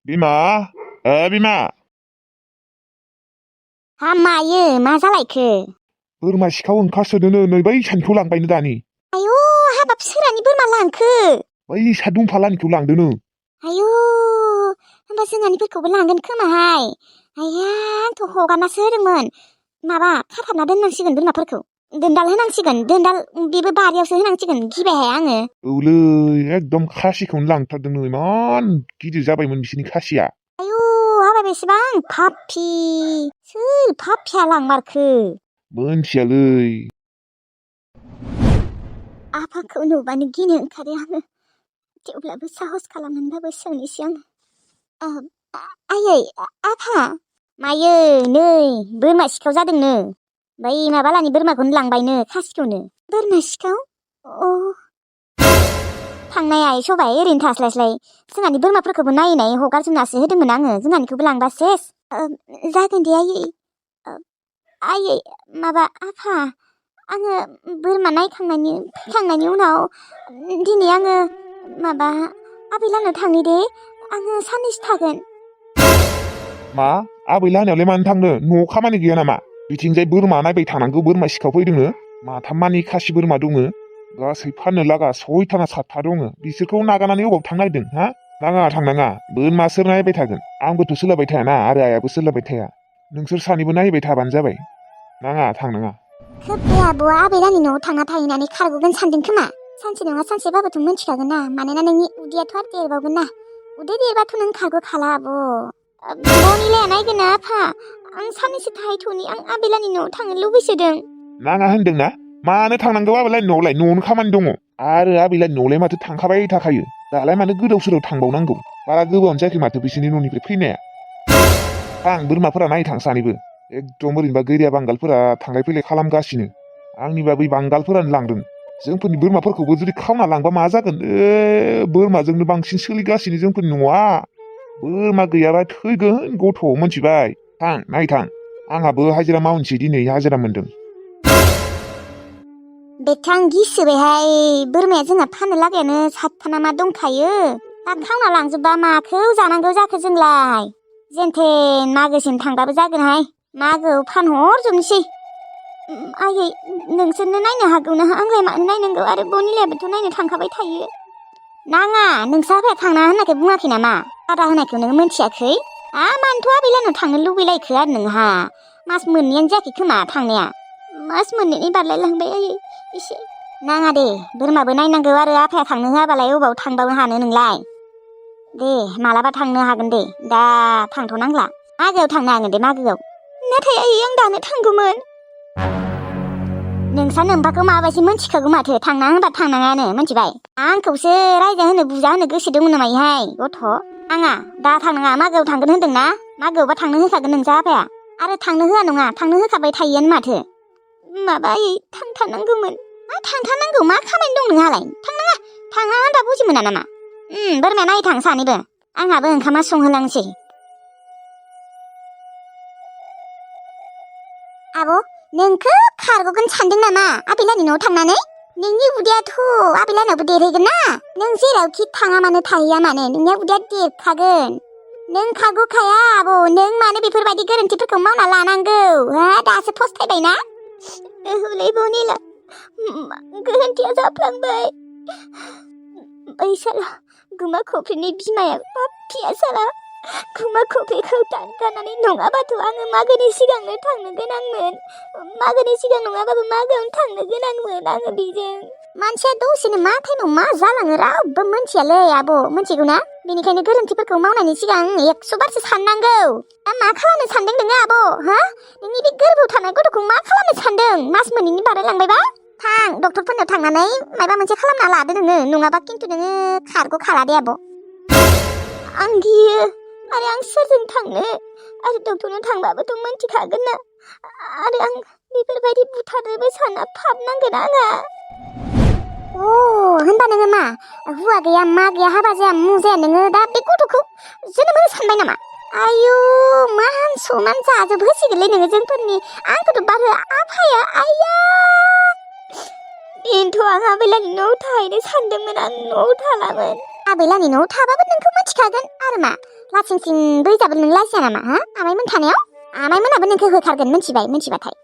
बिमा बिमा हा मायो मा जालायखो? बोरमा सिखाव ओंखारसोदोनो नै बै सानखौ लांबायनो दानि। आयु हाबाब सोरानि बोरमा लांखो? बै सा दंफालानिखौ लांदोनो। आयु होमबा जोंहानिफोरखौबो लांगोन खोमाहाय। आइया आंथ' हगारनासो होदोंमोन। माबा खाथाबना दोननांसिगोन बोरमाफोरखौ। दोनदाल होनांसिगोन दोनदाल बेबो बारियावसो होनांसिगोन गिबायहाय आङो। औलै एकदम खासिखौनो लांथारदोंनो इमान गिदिर जाबायमोन बिसोरनि खासिया। आयु हाबाब बेसेबां फाफि सोर फाफिया लांमारखो? मोनथियालै। आफाखौ नुबानो गिनो ओंखारो आङो। थेवब्लाबो साहस खालामनानैबाबो सोंनोसै आं। आयै आफा मायो नै बोरमा सिखाव जादोंनो। बै माबालानि बोरमाखौनो लांबायनो खासिखौनो। बोरमा सिखाव? थांनाया सबाय ओरैनो थास्लायस्लाय जोंहानि बोरमाफोरखौबो नायै हगारजोबनासो होदोंमोन आङो। जोंहानिखौबो लांबा सेस। जागोन दे आयै। आयै माबा आफा आङो बोरमा फैखांनायनि उनाव दिनै आङो माबा आबैलानाव थांनि दे। आङो साननैसो थागोन। मा आबैलाहानियावलाय मानो थांनो? न'आव खामानि गैया नामा? बिथिंजाय बोरमा नायबाय थानांगौ बोरमा सिखाव फैदोंनो। माथाम मानि खासि बोरमा दङो। गासै फाननो लागा 6था ना 7था दङ। बिसोरखौ नागारनानै अबाव थांनो नागिरदों हा? नाङा थांनाङा बोरमा सोर नायबाय थागोन? आंबोथ' सोलाबबाय थायाना आरो आइयाबो सोलाबबाय थाया। नोंसोर सानैबो नायबाय थाबानो जाबाय। नाङा थांनाङा। खोब बे आब'आ आबैलानि न'आव थांना थाहैनानै खारग'गोन सानदों खोमा। सानसे नङा सानसेबाबोथ' मिन्थिखागोन ना। मानोना नोंनि उदैयाथ' आरो देरबावगोन ना। उदै देरबाथ' नों खारग'खाला आब'। बनिलाया नायगोन ना आफा। आं साननैसो थाहैथ'नि आं आबैलानि न'आव थांनो लुबैसोदों। नाङा होनदोंना? मानो थांनांगौ आबैलानि न'आवलाय? न'आवनो खामानि दङ। आरो आबैलानि न'आवलाय माथो थांखाबाय थाखायो। दालाय मानो गोदाव सोराव थांबावनांगौ? बारा गोबावानो जायाखै माथो बिसोरनि न'निफ्राय फैनाया। थां बोरमाफोरा नायथां सानैबो। एकदम ओरैनोबा गैरिया बांगालफोरा थांलाय फैलाय खालामगासिनो। आंनिबा बै बांगालफोरानो लांदों। जोंफोरनि बोरमाफोरखौबो जुदि खावना लांबा मा जागोन? बोरमाजोंनो बांसिन सोलिगासिनो जोंफोरनि न'आ। बोरमा गैयाबा थैगोन गथ' मोनथिबाय। थां नायथां। आंहाबो हाजिरा मावनोसै दिनै हाजिरा मोनदों। बेथां गिसोबायहाय बोरमाया जोंहा फाननो लागायानो 7था ना मा दंखायो। दा खावना लांजोबबा माखौ जानांगौ जाखो जोंलाय? जेनथेन मागोसिम थांबाबो जागोनहाय। मागोआव फानहरजोबनोसै। आयै नोंसोरनो नायनो हागौ ना आंलाय मानो नायनांगौ? आरो बनिलायाबोथ' नायनो थांखाबाय थायो। नाङा नोंसा आफाया थांनाङा होननायखौ बुङाखै नामा? बादा होनायखौ नोङो मोनथियाखै? मानोथ' आबैलानाव थांनो लुबैलायखो आरो नोंहा? मास मोननैयानो जायाखै खोमा थांनाया। मास मोननैनि बारलायलांबाय आयै एसे। नाङा दे बोरमाबो नायनांगौ आरो आफाया थांनो होआबालाय अबाव थांबावनो हानो नोंलाय? दे मालाबा थांनो हागोन दे। दा थांथ'नांला। मागोआव थांनो हागोन दे मागोआव। नाथाय आयै आं दानो थांगौमोन। नोंसा नोम्फाखौ माबायदि मोनथिखागौ माथो? थांना होनबा थांनाङानो मिथिबाय? आंखौसो रायजा होनो बुजा होनो गोसो दंमोन नामाहाय गथ'? आङा दा थांनाङा मागोआव थांगोन होनदों ना? मागोआवबा थांनो होखागोन नोंसा आफाया। आरो थांनो होआ नङा थांनो होखाबाय थायोआनो माथो। माबा आयै थांथारनांगौमोन। मा थांथारनांगौ? मा खामानि दं नोंहालाय? थांनाङा होनबा बुजि मोना नामा? बोरमाया नायथां सानैबो। आंहाबो ओंखामा संहोलांसै। आब' नोंखौ खारग'गोन सानदों नामा आबैलानि न'आव थांनानै? नोंनि उदैयाथ' आबैलानावबो देरहैगोन ना। नों जेरावखि थाङा मानो थाहैया मानो नोंनिया उदैया देरखागोन। नों खारग'खाया आब'। नों मानो बेफोरबायदि गोरोन्थिफोरखौ मावना लानांगौ? दासो फस्थायबाय ना? ओहोलै बनिला गोरोन्थिया जाफ्लांबाय। बै साला गुमा खफ्रिनि बिमाया पाप्पिया साला गुमा खफ्रिखौ दानगारनानै नङाबाथ' आङो मागोनि सिगांनो थांनो गोनांमोन। मागोनि सिगां नङाबाबो मागोआवनो थांनो गोनांमोन आङो बेजों। मानसिया दसेनो मा टाइमाव मा जालाङो रावबो मोनथियालै आब' मोनथिगौ ना? बेनिखायनो गोरोन्थिफोरखौ मावनायनि सिगां 100 बारसो साननांगौ। मा खालामनो सानदों नोङो आब'? नोंनि बे गोरबोआव थानाय गथ'खौ मा खालामनो सानदों? मास मोननैनि बारलायलांबायबा? थां डक्टरफोरनाव थांनानै माबा मोनसे खालामना लादो नोङो। नङाबा खिन्थु नोङो खारग'खाला दे आब'। आं गियो आरो आं सोरजों थांनो? आरो डक्टरनाव थांबाबोथ' मोनथिखागोन ना। आरो आं बेफोरबायदि बुथारनोबो सानना पाप नांगोन आंहा। होनबा नोङो मा हुवा गैया मा गैया हाबा जाया मुजाया नोङो दा बे गथ'खौ जोनोम होनो सानबाय नामा? आयु मान समान जाजोब होसिगोनलै नोङो जोंफोरनि। आंखौथ' बारहो आफाया आइया। बेनोथ' आं आबैलानि न'आव थाहैनो सानदोंमोन। आं न'आव थालामोन। आबैलानि न'आव थाबाबो नोंखौ मिथिखागोन आरो मा लासिंसिं बैजाबो नों लाजिया नामा हा आमाइमोन थानायाव आमाइमोनाबो नोंखौ होखारगोन मिथिबाथाय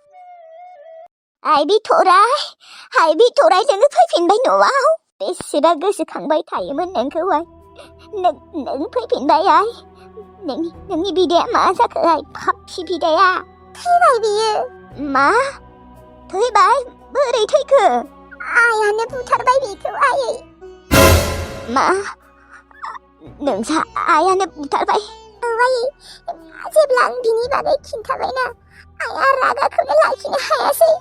आइ बिथराय नोङो फैफिनबाय न'आव बेसेबा गोसोखांबाय थायोमोन नोंखौहाय नों फैफिनबाय आइ नोंनि बिदाया मा जाखो आइ पापि बिदाया थैबाय बियो मा थैबाय बोरै थैखो आइयानो बुथारबाय बेखौ आयै मा नोंसा आइयानो बुथारबाय औ आयै जेब्ला आं बिनि बागै खिन्थाबायना आइया रागाखौनो लाखिनो हायासै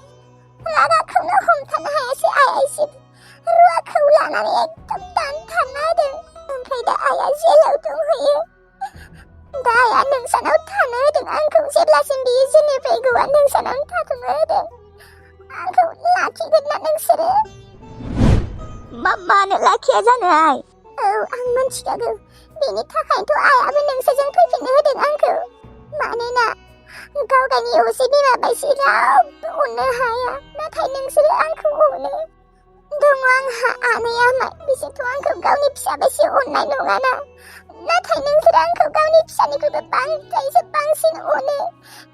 रागाखौनो हमथानो हायासै आइया एसे रुवाखौ लानानै एकदम दानथारना होदों ओमफ्राय दा आइया जेलाव दंहैयो दा आइया नोंसानाव थानो होदों आंखौ जेब्लासिम बियो जेलनिफ्राय गवा नोंसानावनो थाथ'नो होदों आंखौ लाखिगोन ना नोंसोरो मानो लाखिया जानो आइ औ आं मिथिखागौ बेनि थाखायनोथ' आइयाबो नोंसोरजों फैफिननो होदों आंखौ मानोना गावगायनि असे बिमा बायदि रावबो अननो हाया नाथाय नोंसोरो आंखौ अनो दङ आंहा आनैया बिसोरथ' आंखौ गावनि फिसा बायदि अननाय नङाना नाथाय नोंसोरो आंखौ गावनि फिसानिख्रुइबो बांसिन अनो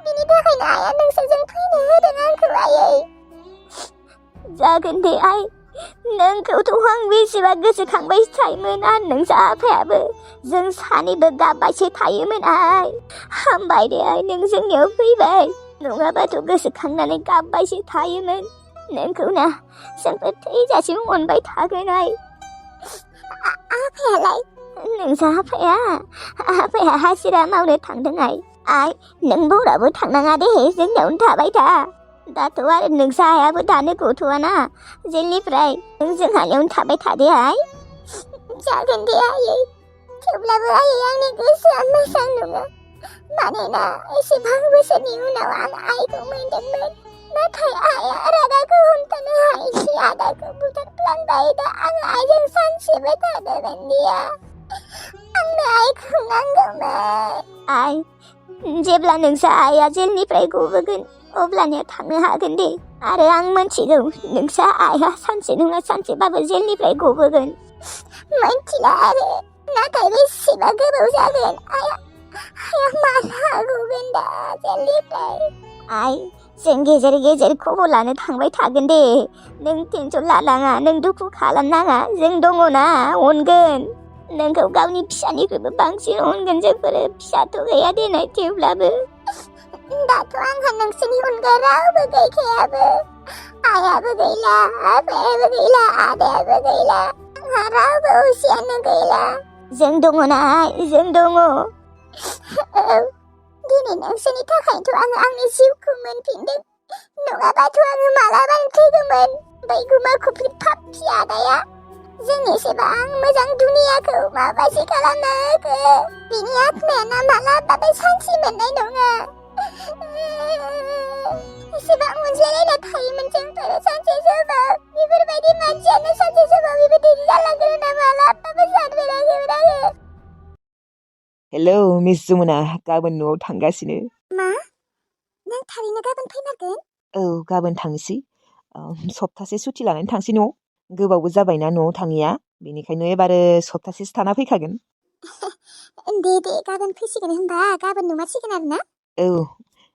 बिनि थाखायनो आइया नोंसोरजों फैनो होदों आंखौ आयै जागोन दे आइ नोंखौथ' आं बेसेबा गोसोखांबाय थायोमोन आरो नोंसा आफायाबो जों सानैबो गाबबायसो थायोमोन आइ हामबाय दे आइ नों जोंनियाव फैबाय नङाबाथ' गोसोखांनानै गाबबायसो थायोमोन नोंखौ ना जोंबो थैजासिम अनबाय थागोन आइ आफायालाय नोंसा आफाया हाजिरा मावनो थांदों आइ नों बरावबो थांनाङा दे जोंनियावनो थाबाय था दाथ' आरो नोंसा आइयाबो दानो गथ'वाना जेलनिफ्राय नों जोंहानियावनो थाबाय थादे आइ जागोन दे आयै थेवब्लाबो आयै आंनि गोसोआ मोजां नङा मानोना एसेबां बोसोरनि उनाव आं आइखौ मोनदोंमोन नाथाय आइया रागाखौ हमथानो हायैनि आदाखौ बुथारफ्लांबाय दा आं आइजों सानसेबो थानो मोनलिया आंनो आइखौ नांगौमोन आइ जेब्ला नोंसा आइया जेलनिफ्राय गबोगोन अब्लानिया थांनो हागोन दे आरो आं मिथिगौ नोंसा आइया सानसे नङा सानसेबाबो जेलनिफ्राय गबोगोन मिथिला आरो नाथाय बेसेबा गोबाव जागोन आइया माला गगोन दा जेलनिफ्राय आइ जों गेजेर गेजेर खबर लानो थांबाय थागोन दे नों टेनसन लानाङा नों दुखु खालामनाङा जों दङना अनगोन नोंखौ गावनि फिसानिख्रुइबो बांसिन अनगोन जोंफोरो फिसाथ' गैया देनाय थेवब्लाबो दाथ' आंहा नोंसोरनि अनगा रावबो गैखायाबो आइयाबो गैला आफायाबो गैला आदायाबो गैला आंहा रावबो असेयानो गैला जों दङना जों दङ औ दिनै नोंसोरनि थाखायथ' आङो आंनि जिउखौ मोनफिनदों नङाबाथ' आङो मालाबानो थैगौमोन बै गुमा खुफ्रि पापि आदाया जों एसेबां मोजां दुनियाखौ माबायदि खालामना होखो बिनि आत्मायाना मालाबाबो सान्थि मोननाय नङा एसेबां अनज्लायलायना थायोमोन जोंफोर सानसे समाव बेफोरबायदि मानसियानो सानसे समाव बेबायदि जालांगोन होनना मालाबाबो सानफेराखैमोन आङो हेलौ मिस जमुना गाबोन न'आव थांगासिनो मा नों थारैनो गाबोन फैमारगोन औ गाबोन थांसै सप्तासे सुथि लानानै थांसै न'आव गोबावबो जाबायना न'आव थाङिया बेनिखायनो एबारो सप्तासेसो थाना फैखागोन दे गाबोन फैसिगोन होनबा गाबोन नुमारसिगोन आरो ना औ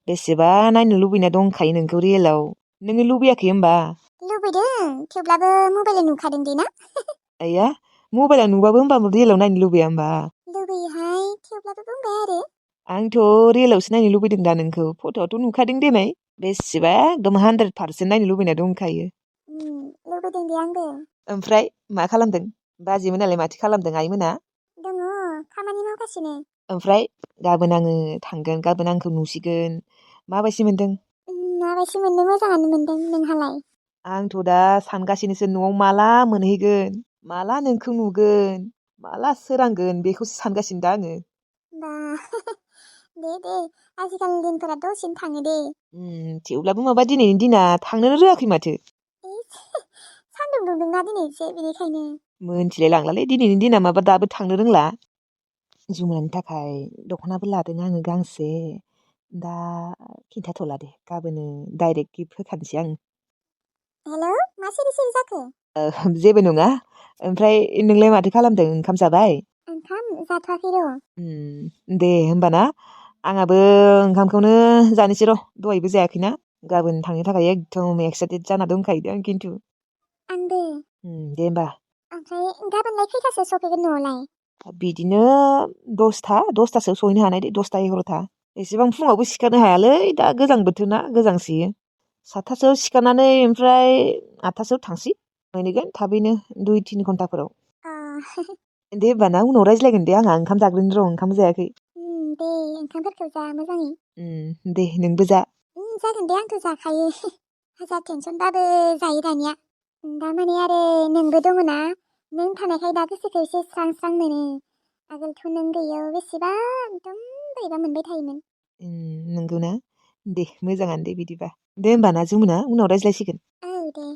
बेसेबा नायनो लुबैना दंखायो नोंखौ रियेलाव नोङो लुबैयाखै होमबा लुबैदों थेवब्लाबो मबाइलाव नुखादों दे ना आइया मबाइलाव नुबाबो होमबाबो रियेलाव नायनो लुबैया होमबा लुबैयोहाय थेवब्लाबो बुंबाय आरो आंथ' रियेलावसो नायनो लुबैदों दा नोंखौ फट'आवथ' नुखादों देनाय बेसेबा एकदम 100% नायनो लुबैना दंखायो लुबैदों दे आंबो ओमफ्राय मा खालामदों बाजैमोनालाय माथो खालामदों आइमोना दङ खामानि मावगासिनो ओमफ्राय गाबोन आङो थांगोन गाबोन आंखौ नुसिगोन माबायदि मोनदों माबायदि मोननो मोजाङानो मोनदों नोंहालाय आंथ' दा सानगासिनोसो न'आव माला मोनहैगोन माला नोंखौ नुगोन माला सोरांगोन बेखौसो सानगासिनो दा आङो बा दे आजिखालिनि दिनफोरा दसेनो थाङो दे थेवब्लाबो माबा दिनैनि दिना थांनोनो रोङाखै माथो सान्दुं दुंदोंना दिनैसो बेनिखायनो मोनथिलाय लांलालै दिनैनि दिना माबा दाबो थांनो रोंला जुमानि थाखाय दख'नाबो लादों आङो गांसे दा खिन्थाथ'ला दे गाबोनो डाइरेक्ट गिफ्ट होखानोसै आं हेलौ मा सिरि सिरि जाखो जेबो नङा ओमफ्राय नोंलाय माथो खालामदों? ओंखाम जाबाय? ओंखाम जाथ'वाखै र'। दे होमबाना आंहाबो ओंखामखौनो जानोसै र'। दहायबो जायाखैना। गाबोन थांनो थाखाय एकदम एक्साइटेड जाना दंखायो आं खिन्थु। आंबो। दे होमबा। ओमफ्राय गाबोनलाय खैथासोआव सफैगोन न'आवलाय? बिदिनो 10थासोआव सहैनो हानाय दे 10ता 11ता। एसेबां फुङावबो सिखारनो हायालै दा गोजां बोथोर ना गोजांसोयो। 7थासोआव सिखारनानै ओमफ्राय 8थासोआव थांसै। मोनहैगोन थाबैनो 2-3 घन्टाफोराव। दे होमबा ना उनाव रायज्लायगोन दे आंहा ओंखाम जाग्रोनि र' ओंखाम जायाखै। दे ओंखामफोरखौ जा मोजाङै। दे नोंबो जा। जागोन दे आंथ' जाखायो। हाजार टेनसनबाबो जायो दानिया। दा माने आरो नोंबो दङ ना। नों थानायखाय दा गोसोखौ एसे स्रां स्रां मोनो। आगोलथ' नों गैयाव बेसेबा एकदम बोरैबा मोनबाय थायोमोन। नंगौना? दे मोजाङानो दे बिदिबा। दे होमबा ना जुमुना उनाव रायज्लायसिगोन। औ दे।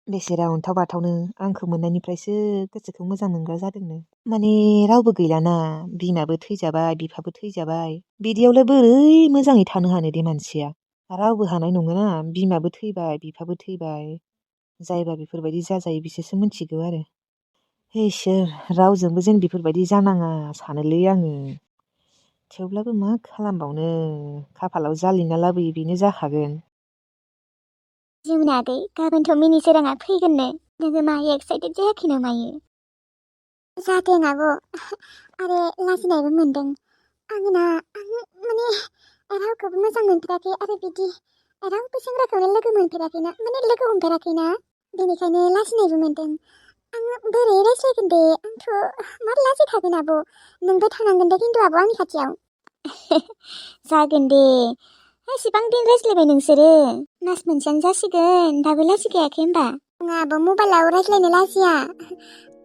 बेसेरा अन्थाव बाथावनो आंखौ मोननायनिफ्रायसो गोसोखौ मोजां मोनग्रा जादोंनो। माने रावबो गैलाना बिमाबो थैजाबाय बिफाबो थैजाबाय बिदियावलाय बोरै मोजाङै थानो हानो दे मानसिया। रावबो हानाय नङा बिमाबो थैबाय बिफाबो थैबाय। जायबा बेफोरबायदि जाजायो बिसोरसो मिथिगौ आरो। हे इसोर रावजोंबो जेन बेफोरबायदि जानाङा सानोलै आङो। थेवब्लाबो मा खालामबावनो खाफालाव जालिना लाबोयो बेनो जाखागोन। जुमुना आगै गाबोनथ' मिनि सोराङा फैगोननो। नोङो मायो एक्साइटेड जायाखै ना मायो? जादों आब'। आरो लाजिनायबो मोनदों। आं माने रावखौबो मोजां मोनफेराखै आरो बिदि रावबो सेंग्राखौनो लोगो मोनफेराखैना माने लोगो हमफेराखैना। बेनिखायनो लाजिनायबो मोनदों। आङो बोरै रायज्लायगोन दे आंथ' मार लाजिखागोन आब'। नोंबो थानांगोन दे खिन्थु आब' आंनि खाथियाव। जागोन दे। एसेबां दिन रायज्लायबाय नोंसोरो। मास मोनसेयानो जासिगोन दाबो लाजिगायाखै होनबा? आब' मबाइलाव रायज्लायनो लाजिया।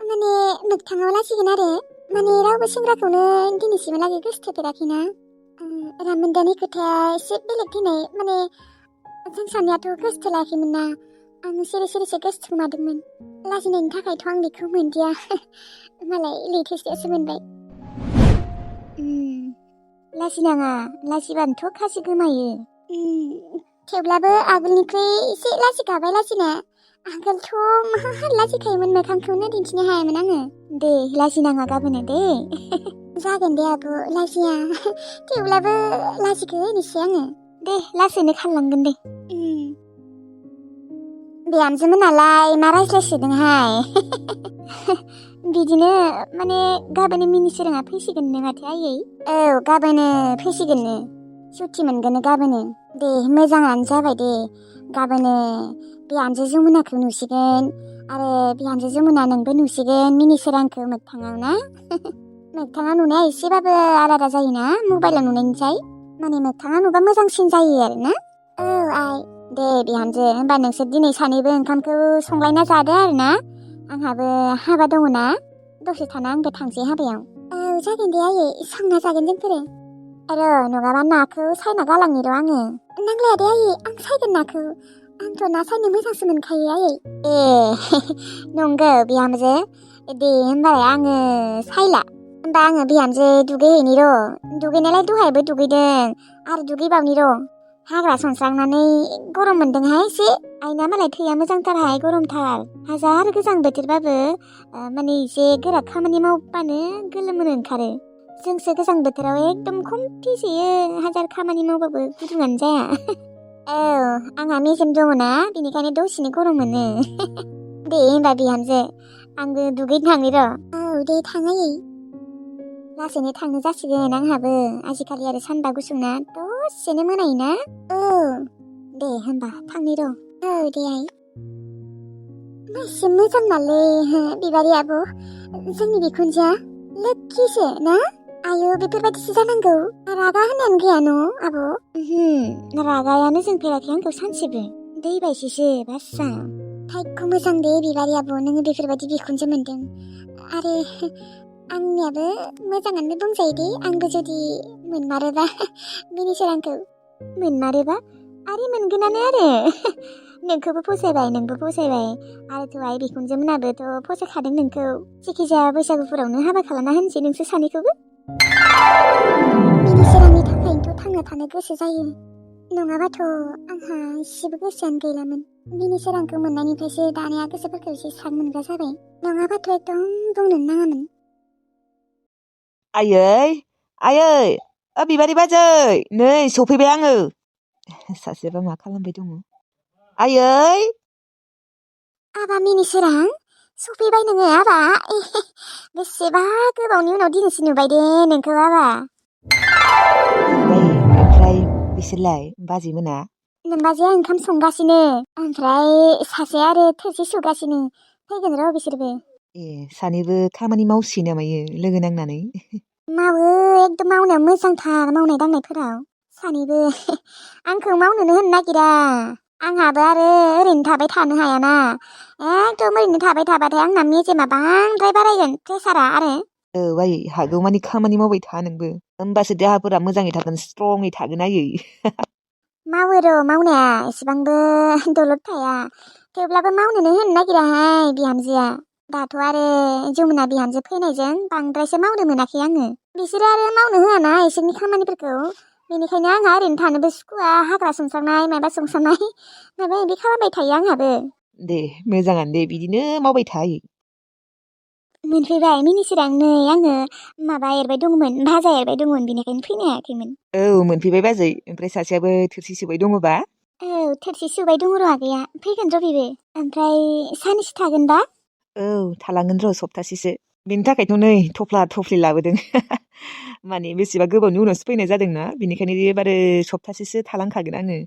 माने मोगथाङाव लाजिगोन आरो। माने रावबो सेंग्राखौनो दिनैसिमहालागै गोसोथोफेराखैना। रामोनदानि खोथाया एसे बेलेग फैनाय माने जों सानैयाथ' गोसोथोलायाखैमोन ना। आं सिरि सिरिसो गोसोथोमादोंमोन। लाजिनायनि थाखायथ' आं बेखौ मोनदिया। मालाय लैथोसेयावसो मोनबाय। लाजिनाङा लाजिबानोथ' खाजि गोमायो। थेवब्लाबो आगोलनिख्रुइ एसे लाजिगाबाय लाजिनाया। आगोलथ' मा लाजिखायोमोन मोखांखौनो दिन्थिनो हायामोन आङो। दे लाजिनाङा गाबोनो दे। जागोन दे आब' लाजिया। थेवब्लाबो लाजिगोन एसे आङो। दे लासैनो खालामलांगोन दे। बिहामजोमोनालाय मा रायज्लायसोदोंहाय? बिदिनो माने गाबोनो मिनि सोराङा फैसिगोननो माथो आयै। औ गाबोनो फैसिगोननो। सुथि मोनगोननो गाबोनो। दे मोजाङानो जाबाय दे। गाबोनो बिहामजो जमुनाखौ नुसिगोन आरो बिहामजो जमुना नोंबो नुसिगोन मिनि सोरांखौ मोगथाङाव ना। मोगथाङाव नुनाया एसेबाबो आलादा जायोना मबाइलाव नुनायनिफ्राय। माने मोगथाङाव नुबा मोजांसिन जायो आरो ना। औ आइ। दे बिहामजो होमबा नोंसोर दिनै सानैबो ओंखामखौ संलायना जादो आरो ना। आंहाबो हाबा दङ ना। दसे थाना आंबो थांसै हाबायाव। औ जागोन दे आयै संना जागोन जोंफोरो। आरो नङाबा नाखौ सायना गालांनि र' आङो। नांलाया दे आयै आं सायगोन नाखौ। आंथ' ना सायनो मोजांसो मोनखायो आयै। ए नंगौ बिहामजो। दे होमबालाय आङो सायला। होमबा आङो बिहामजो दुगैहैनि र'। दुगैनायालाय दहायबो दुगैदों आरो दुगैबावनि र'। हाग्रा सनस्रांनानै गरम मोनदोंहाय एसे। आइना मालाय थैया मोजांथारहाय गरमथार। हाजार गोजां बोथोरबाबो माने एसे गोरा खामानि मावबानो गोलोमोनो ओंखारो। जोंसो गोजां बोथोराव एकदम खमफिसोयो हाजार खामानि मावबाबो गुदुङानो जाया। औ आंहा मेजेम दङ ना बेनिखायनो दसेनो गरम मोनो। दे होमबा बिहामजो आंबो दुगैनो थांनि र'। औ दे थां आयै। लासैनो थांनो जासिगोन आंहाबो आजिखालि आरो सानबा गुसुंना दसेनो मोनायोना। औ दे होमबा थांनि र'। औ दे आइ। मासे मोजां नालै बिबारि आब'। जोंनि बिखुनजोआ लोखिसो ना। आयु बेफोरबायदिसो जानांगौ। रागा होनायानो गैया न' आब'? रागायानो जोंफेराखै आंखौ सानसेबो। दै बायसिसो बासा। थाइख' मोजां दे बिबारि आब' नोङो बेफोरबायदि बिखुनजो मोनदों। आरो आंनियाबो मोजाङानो बुंजायो दे आंबो जुदि मोनमारोबा मिनि सोरांखौ। मोनमारोबा आरो मोनगोनानो आरो। नोंखौबो फसायबाय नोंबो फसायबाय आरोथ' आइ बिखुनजो मोनाबोथ' फसायखादों नोंखौ। जेखिजाया बैसागुफोरावनो हाबा खालामना होनोसै नोंसोर सानैखौबो। मिनि सोरांनि थाखायनोथ' थांना थानो गोसो जायो। नङाबाथ' आंहा एसेबो गोसोआनो गैलामोन। बिनि सोरांखौ मोननायनिफ्रायसो दानिया गोसोफोरखौ एसे स्रां मोनग्रा जाबाय नङाबाथ' एकदम बुंनोनो नाङामोन आयै बिबारि बाजै नै सफैबाय आङो सासेबा मा खालामबाय दङ आयै आबा मिनि सोरां सफैबाय नोङो आबा बेसेबा गोबावनि उनाव दिनैसो नुबाय दे नोंखौ आबा ओमफ्राय बिसोरलाय बाजैमोना नोमबाजैया ओंखाम संगासिनो ओमफ्राय सासे आरो थोरसि सुगासिनो फैगोन र' बिसोरबो ए सानैबो खामानि मावसै नामायो लोगो नांनानै मावो एकदम मावनायाव मोजांथार मावनाय दांनायफोराव सानैबो आंखौ मावनोनो होनो नागिरा आंहाबो आरो ओरैनो थाबाय थानो हायाना एकदम ओरैनो थाबाय थाबाथाय आंना मेजेमा बांद्राय बारायगोन प्रेसारा आरो औ आयै हागौमानि खामानि मावबाय था नोंबो होमबासो देहाफोरा मोजाङै थागोन स्ट्रङै थागोन आयै मावो र' मावनाया एसेबांबो दलद थाया थेवब्लाबो मावनोनो होनो नागिराहाय बिहामजोआ दाथ' आरो जमुना बिहामजो फैनायजों बांद्रायसो मावनो मोनाखै आङो बिसोरो आरो मावनो होआना इसोरनि खामानिफोरखौ बेनिखायनो आंहा ओरैनो थानोबो सुखुवा हाग्रा सनस्रांनाय माबा सनस्रांनाय माबा माबि खालामबाय थायो आंहाबो दे मोजाङानो दे बिदिनो मावबाय था आयै मोनफैबाय मिनिसोरां नै आङो माबा एरबाय दंमोन भाजा एरबाय दंमोन बेनिखायनो फैनो हायाखैमोन औ मोनफैबाय बाजै ओमफ्राय सासेयाबो थोरसि सुबाय दङबा औ थोरसि सुबाय दङ र' आगैया फैगोन र' बेबो ओमफ्राय सानैसो थागोनबा औ थालांगोन र' सप्तासेसो बेनि थाखायथ' नै थफ्ला थफ्लि लाबोदों माने बेसेबा गोबावनि उनावसो फैनाय जादोंना बेनिखायनो एबारो सप्तासेसो थालांखागोन आङो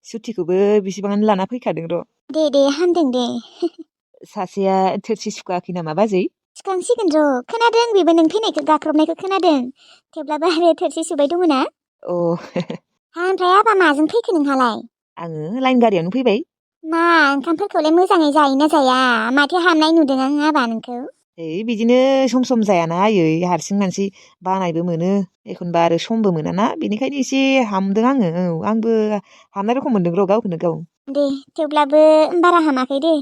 सुटिखौबो बेसेबाङानो लाना फैखादों र' दे हामदों दे सासेया थोरसि सुखायाखै नामा बाजै सुखांसिगोन र' खोनादों बेबो नों फैनायखौ गाख्रबनायखौ खोनादों थेवब्लाबो आरो थोरसि सुबाय दङ ना अ ओमफ्राय आबा माजों फैखो नोंहालाय आङो लाइन गारियावनो फैबाय मा ओंखामफोरखौलाय मोजाङै जायोना जाया माथो हामनाय नुदों आं आबा नोंखौ बिदिनो सम सम जायाना आयै हारसिं मानसि बानायबो मोनो एखनबा आरो समबो मोनाना बेनिखायनो एसे हामदों आङो औ आंबो हामनाय रखम मोनदों र' गावखौनो गाव दे थेवब्लाबो बारा हामाखै दे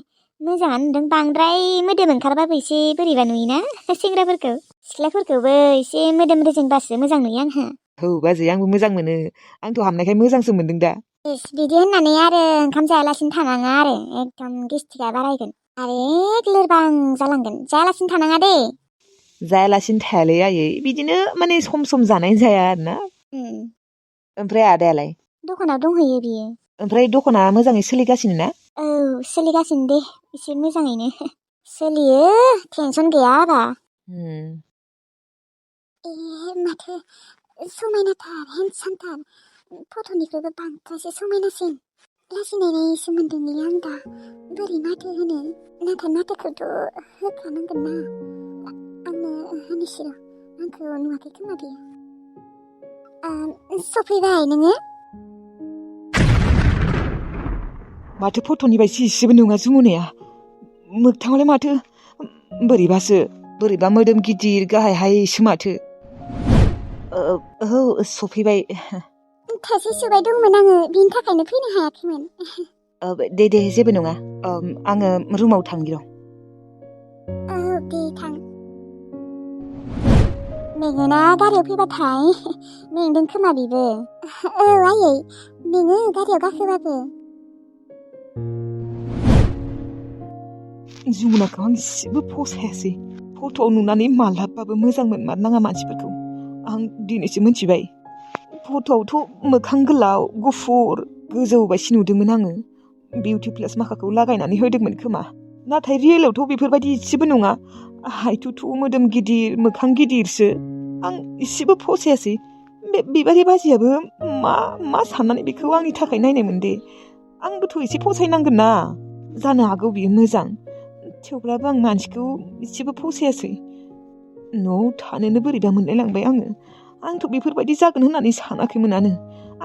मोजाङानो नुदों बांद्राय मोदोम ओंखारबाबो एसे बोरैबा नुयोना सेंग्राफोरखौ सिख्लाफोरखौबो एसे मोदोम रेजेंबासो मोजां नुयो आंहा औ बाजै आंबो मोजां मोनो आंथ' हामनायखाय मोजांसो मोनदों दा इस बिदि होननानै आरो ओंखाम जायालासिनो थानाङा आरो एकदम गेस्ट्रिकआ बारायगोन आरो लोरबां जालांगोन जायालासिनो थानाङा दे जायालासिनो थायालै आयै बिदिनो माने सम सम जानाय जाया आरोना ओमफ्राय आदायालाय दखानाव दंहैयो बियो ओमफ्राय दखाना मोजाङै सोलिगासिनो ना औ सोलिगासिनो दे एसे मोजाङैनो सोलियो टेनसन गैया आबा ए माथो समायनाथार हेन्डसामथार फट'निख्रुइबो बांद्रायसो समायनासिन लाजिनायनि सोमोन्दैनि आं दा बोरै माथो होनो नाथाय माथोखौथ' होखानांगोन ना आंनो होनोसै आंखौ नुवाखै खोमा बियो सफैबाय नोङो माथो फट'नि बायदि एसेबो नङा जमुनाया मोगथाङावलाय माथो बोरैबा मोदोम गिदिर गाहायहायसो माथो सफैबाय थोरसि सुबाय दंमोन आङो बिनि थाखायनो फैनो हायाखैमोन दे जेबो नङा आङो रुमाव थांनि र' औ दे थां मेङोना गारियाव फैबाथाय मेंदों खोमा बेबो औ आयै मेङो गारियाव गाखोबाबो जमुनाखौ आं एसेबो फसायासै फट'आव नुनानै मालाबाबो मोजां मोनमारनाङा मानसिफोरखौ आं दिनैसो मिथिबाय फट'आवथ' मोखां गोलाव गुफुर गोजौ बायदि नुदोंमोन आङो बिउटि प्लास माखाखौ लागायनानै होदोंमोन खोमा नाथाय रियेलावथ' बेफोरबायदि एसेबो नङा हायथुथु मोदोम गिदिर मोखां गिदिरसो आं एसेबो फसायासै बे बिबारि बाजैयाबो मा साननानै बेखौ आंनि थाखाय नायनायमोन दे आंबोथ' एसे फसायनांगोन ना जानो हागौ बियो मोजां थेवब्लाबो आं मानसिखौ एसेबो फसायासै न'आव थानोनो बोरैबा मोनलाय लांबाय आंथ' बेफोरबायदि जागोन होननानै सानाखैमोनानो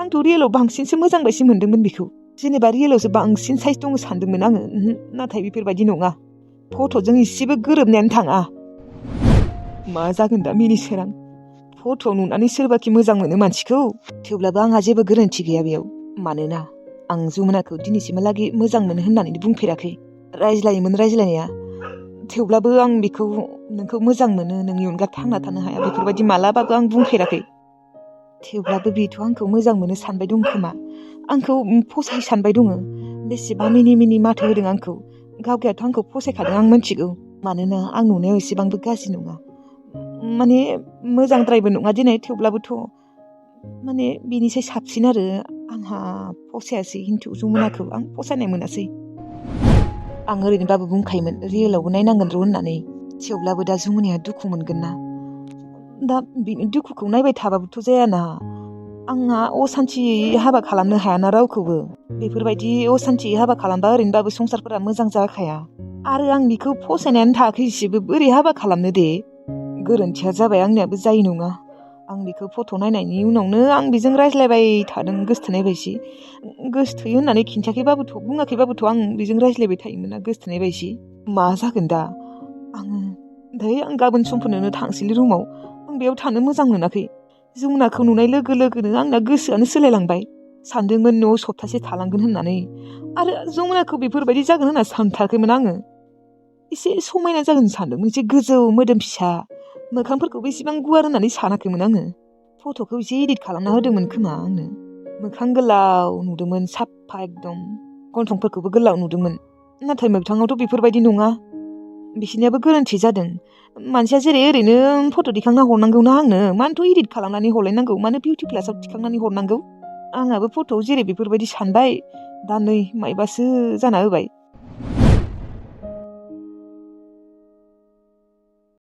आंथ' रियेलाव बांसिनसो मोजां बायदि मोनदोंमोन बेखौ जेनेबा रियेलावसो बांसिन साइज दङ सानदोंमोन आङो नाथाय बेफोरबायदि नङा फट'जों एसेबो गोरोबनायानो थाङा मा जागोन दा मिनिसोरां फट'आव नुनानै सोरबाखि मोजां मोनो मानसिखौ थेवब्लाबो आंहा जेबो गोरोन्थि गैया बेयाव मानोना आं जमुनाखौ दिनैसिमहालागै मोजां मोनो होननानै बुंफेराखै रायज्लायोमोन रायज्लायनाया थेवब्लाबो आं बेखौ नोंखौ मोजां मोनो नोंनि अनगा थांना थानो हाया बेफोरबायदि मालाबाबो आं बुंफेराखै थेवब्लाबो बेथ' आंखौ मोजां मोनो सानबाय दं खोमा आंखौ फसाय सानबाय दङ बेसेबा मिनि माथो होदों आंखौ। गावगायाथ' आंखौ फसायखादों आं मिथिगौ। मानोना आं नुनायाव एसेबांबो गाज्रि नङा। माने मोजांद्रायबो नङा दिनै, थेवब्लाबोथ' माने बिनिसाय साबसिन आरो। आंहा फसायासै खिन्थु जमुनाखौ आं फसायनाय मोनासै। आं ओरैनोबाबो बुंखायोमोन रियेलावबो नायनांगोन र' होननानै। थेवब्लाबो दा जमुनाया दुखु मोनगोन ना। दा बिनि दुखुखौ नायबाय थाबाबोथ' जायाना। आंहा असान्थियै हाबा खालामनो हायाना रावखौबो। बेफोरबायदि असान्थियै हाबा खालामबा ओरैनोबाबो संसारफोरा मोजां जाखाया। आरो आं बिखौ फसायनायानो थायाखै एसेबो, बोरै हाबा खालामनो दे। गोरोन्थिया जाबाय आंनियाबो जायो नङा। आं बेखौ फट' नायनायनि उनावनो आं बेजों रायज्लायबाय थादों गोसथोनाय बायसि। गोसथोयो होननानै खिन्थायाखैबाबोथ' बुङाखैबाबोथ' आं बेजों रायज्लायबाय थायोमोन ना गोसथोनाय बायसि। मा जागोन दा? आं गाबोन समफोरनो थांसैलै रुमाव। आं बेयाव थानो मोजां मोनाखै। जमुनाखौ नुनाय लोगो लोगोनो आंना गोसोआनो सोलायलांबाय। सानदोंमोन न'आव सप्तासे थालांगोन होननानै। आरो जमुनाखौ बेफोरबायदि जागोन होनना सानथाराखैमोन आङो। एसे समायना जागोन सानदोंमोन, एसे गोजौ मोदोम फिसा, मोखांफोरखौबो एसेबां गुवार होननानै सानाखैमोन आङो। फट'खौ एसे इदिट खालामना होदोंमोन खोमा आंनो। मोखां गोलाव नुदोंमोन, साफा एकदम। गन्थंफोरखौबो गोलाव नुदोंमोन। नाथाय मोगथाङावथ' बेफोरबायदि नङा। बिसोरनियाबो गोरोन्थि जादों। मानसिया जेरै ओरैनो फट' दिखांना हरनांगौ ना आंनो, मानोथ' इदिट खालामनानै हरलायनांगौ, मानो बिउटि प्लासाव थिखांनानै हरनांगौ। आंहाबो फट'आव जेरै बेफोरबायदि सानबाय, दा नै मायबासो जाना होबाय।